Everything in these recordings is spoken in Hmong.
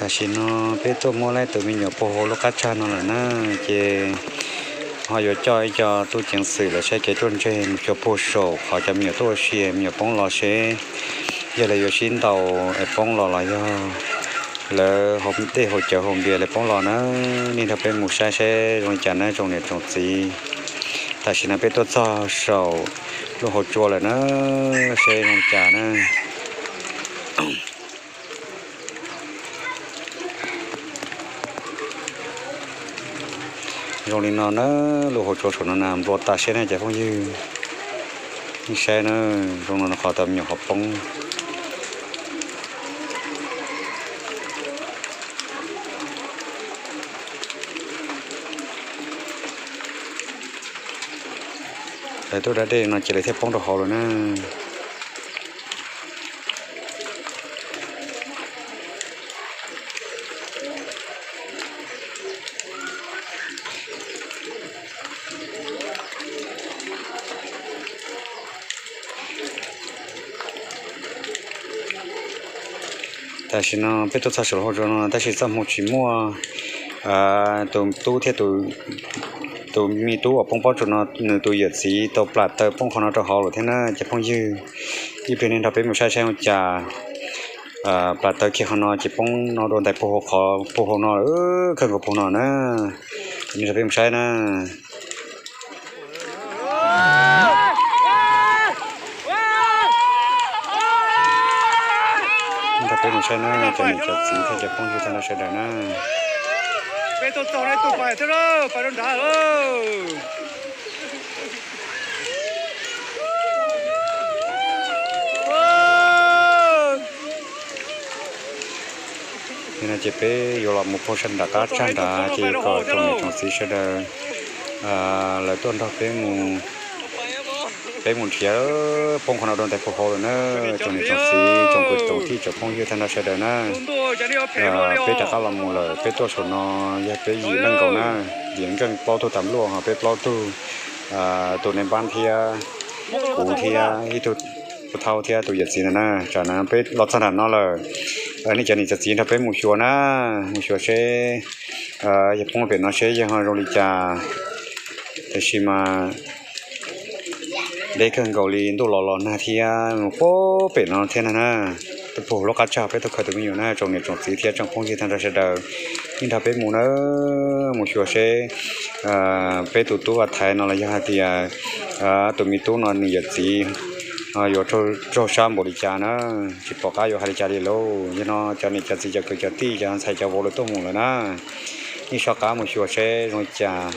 Tam sim no peb tuaj muab laib tus me nyuam puag hauv lub qab tsag no lawm na, ces ho yuav coj ib co tub ceev xwm los saib kev ruaj ntseg mus xyuas puag saum qhov cov me nyuam tuaj ua si me nyuam poob los seb yog lawv yuav sib ntaus es poob los los yog lawv haus dej haus cawv haus npias lawv poob los na. Nej nrog peb mus saib seb zoo li cas na tsoom niam tsoom txiv. Tam sim no peb tuaj txog saum lub hauv tsua lawm na, seb zoo li cas na. Zoo li no na, lub hauv tsua saum no na nplua tas siab na cov phooj ywg. Nej saib na, zoo no qhov tau me nyuam qhov poob. Lawv tuaj da dej no ces lawv thiaj poob rau hauv lawm na. Tam sim no peb tuaj txog saum lub hauv tsua no tab sis txoj hmoo tsis muaj tus tub thiab tus me tub uas poob pob tsuas no nws tus yawm txiv tau plam taw poob qhov no rau hauv lawm thiab na cov phooj ywg. Ib pliag nej nrog peb mus saib saib ua cas plam taw kiag qhov no ces poob no dua ntais puag hauv qhov puag hauv no lawm, kawg nkaus puag no na. Nej nrog peb mus saib na. Nrog peb mus saib na cov niam cov txiv thiab cov phooj ywg tag nrho sawv daws na. Yog no ces peb yuav los mus puag sab nram qab tsag nrad ces kom tsoom niam tsoom txiv sawv daws lawv tuaj nrog peb mus, peb mus nrhiav poob qhov no dua ntais puag hauv lawm na. Tsoom niam tsoom txiv tsoom kwv tsoom tij tsoom phooj ywg tag nrho sawv daws na, peb rov qab los mus lawm. Peb tuaj saum no yog peb yim leej nkaus na, yim leej nkaus plaub tug tas npluaj ho peb plaub tug, tus nais npab thiab kuv thiab ib tug pub thau thiab tus yawm txiv ntawd na. Tsam no peb los txog nram no lawm, nej cov niam cov txiv nrog peb mus xyuas na, mus xyuas seb yog poob pem no seb yog zoo li cas. Tiam sis mas deb kawg nkaus li, ntuj los los nag thiab mus poob pem no thiab na. Peb puag lub qab tsag peb tuaj khaws tus me nyuam na, tsoom niam tsoom txiv thiab tsoom phooj ywg tag nrho sawv daws, nej nrog peb mus na, mus xyuas seb peb tus tub Vaj Thaiv no los yog hais tias tus me tub no nws yawm txiv yuav raug sab npaum li cas na, tsis pom qab yuav hais li cas li lauj. Yog no cov niam cov txiv cov kwv cov tij cov ntxhais cov vauv lawv tuaj mus lawm na, nej soj qab mus xyuas seb zoo li cas.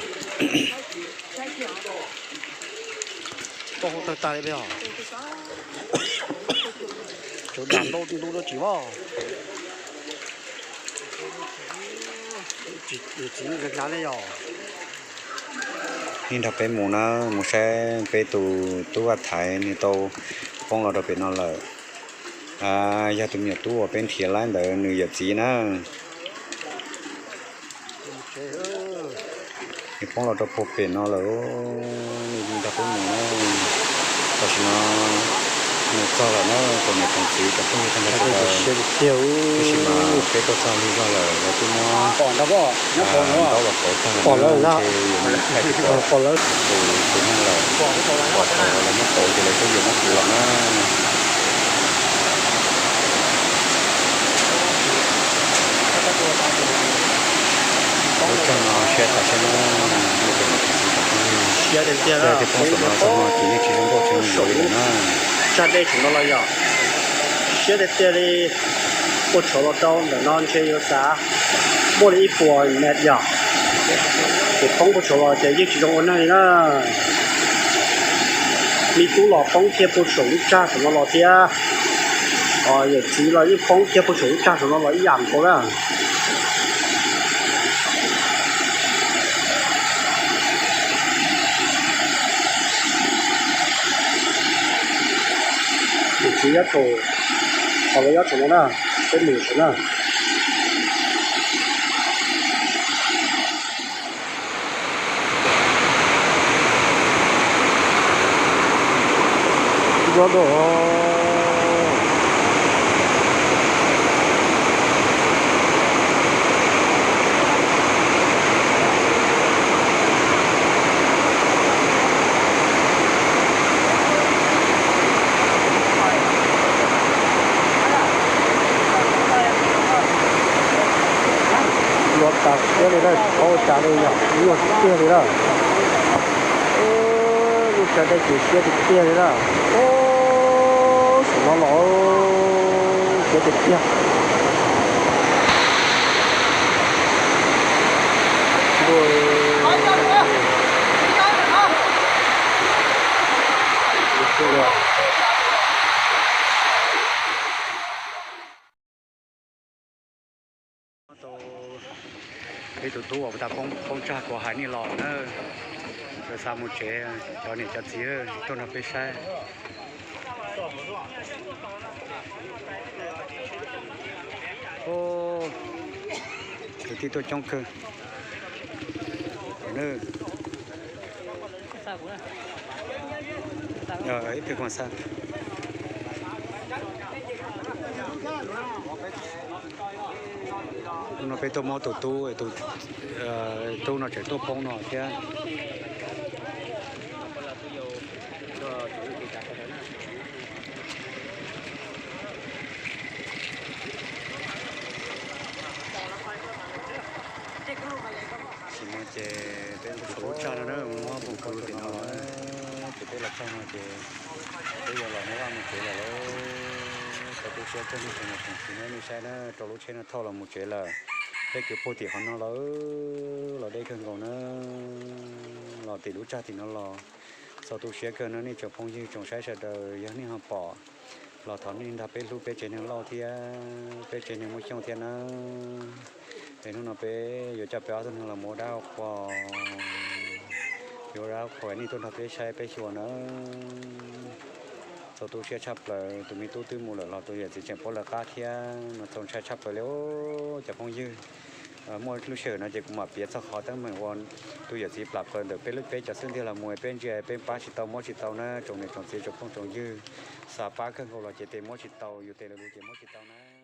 Nej nrog peb mus na, mus saib peb tus tub Vaj Thaiv nws tau poob los rau pem no lawm. Yog tus me nyuam tub uas peb nrhiav laib ntawd nws yawm txiv na. Nws poob los rau puag pem no lawm, nej nrog peb mus na. Tam sim no mus txog lawm na, tsoom niam tsoom txiv tsoom phooj ywg tag nrho sawv daws, tab sis mas peb tuaj txog lig zog lawm, lawv twb muab ntaub los kauv tag lawm na, ntshe yuav muab thaij tus, tus neeg lawm, pom thaum lawv muab kauv ces lawv twb yuav muab kwv los na. Lub caij no siab tas siab na, nej cov niam cov txiv tsoom phooj yw, siab tiag tiag, poob saum no txog no ces yeej tsis zoo nkauj tsis zoo nkaus li lawm na. Tsag dej saum no los yog siab tiag tiag li, puag saum los rau ntawm no ntshe yuav xav muaj li ib puas mev yog, ces poob puag saum los ces yeej tsis zoo ua neeg li na. Me tub los poob kiag puag saum lub tsag saum no los thiab, yawm txiv los yeej poob kiag puag saum lub tsag saum no los ib yam nkaus na. Yawm txiv nyob saum, qhov lawv nyob saum no na, peb mus saum na. Siab li na, tsis paub ua cas li, yog nyuaj tiag tiag li na. Lub sab dej ces siab tiag tiag li na. Ub, saum no los siab tiag tiag. Tau ib tug tub uas tas poob tsag kuv hais nej los na, txawm xa mus tsev, cov niam cov txiv tuaj nrog peb saib. Kwv tij tuaj coob kawg. Ib pliag kuv xa. Hnub no peb tuaj muab tus tub, tus tub no tseem tuaj poob no thiab. Tam sim no ces peb tus tub tsag no na, muab poom kws tim no los, ces peb los txog no ces peb yuav los muab vaj mus tsev lawm lauj. Txaus tu siab kawg nej tsoom niam tsoom txiv na, nej saib na, rau lub tsheb no thauj los mus tsev lawm. Peb kwv puag tim qhov no lawm, los deb kawg nkaus na, los tim lub tsag tim no los. Txaus tu siab kawg na nej tsoom phooj ywg tsoom saib sawv daws, yog nej ho pom los thov nej nrog peb hlub peb tsev neeg Lauj thiab peb tsev neeg Muaj Xyooj thiab na. Es hnub no peb yuav coj peb ob tug neeg los mus ua dab ua qhua, yuav ua dab ua qhua nej tuaj nrog peb saib peb xyuas na. Txaus tu siab tshaj plaws, tus me tub twb mus lawm los tus yawm txiv tseem paub lawv qab thiab no, txaus ntshai tshaj plaws li os cov phooj ywg. Muaj lub sij hawm no ces kuv mam piav txog qhov teeb meem uas tus yawm txiv plam plaws ntawm peb lub peb cov xub ntiag los mus, peb ntsia peb pab tsis tau muab tsis tau na, tsoom niam tsoom txiv tsoom phooj tsoom ywg, xav pab kawg nkaus los ces tes muab tsis tau, yus tes lawv lus ces muab tsis tau na.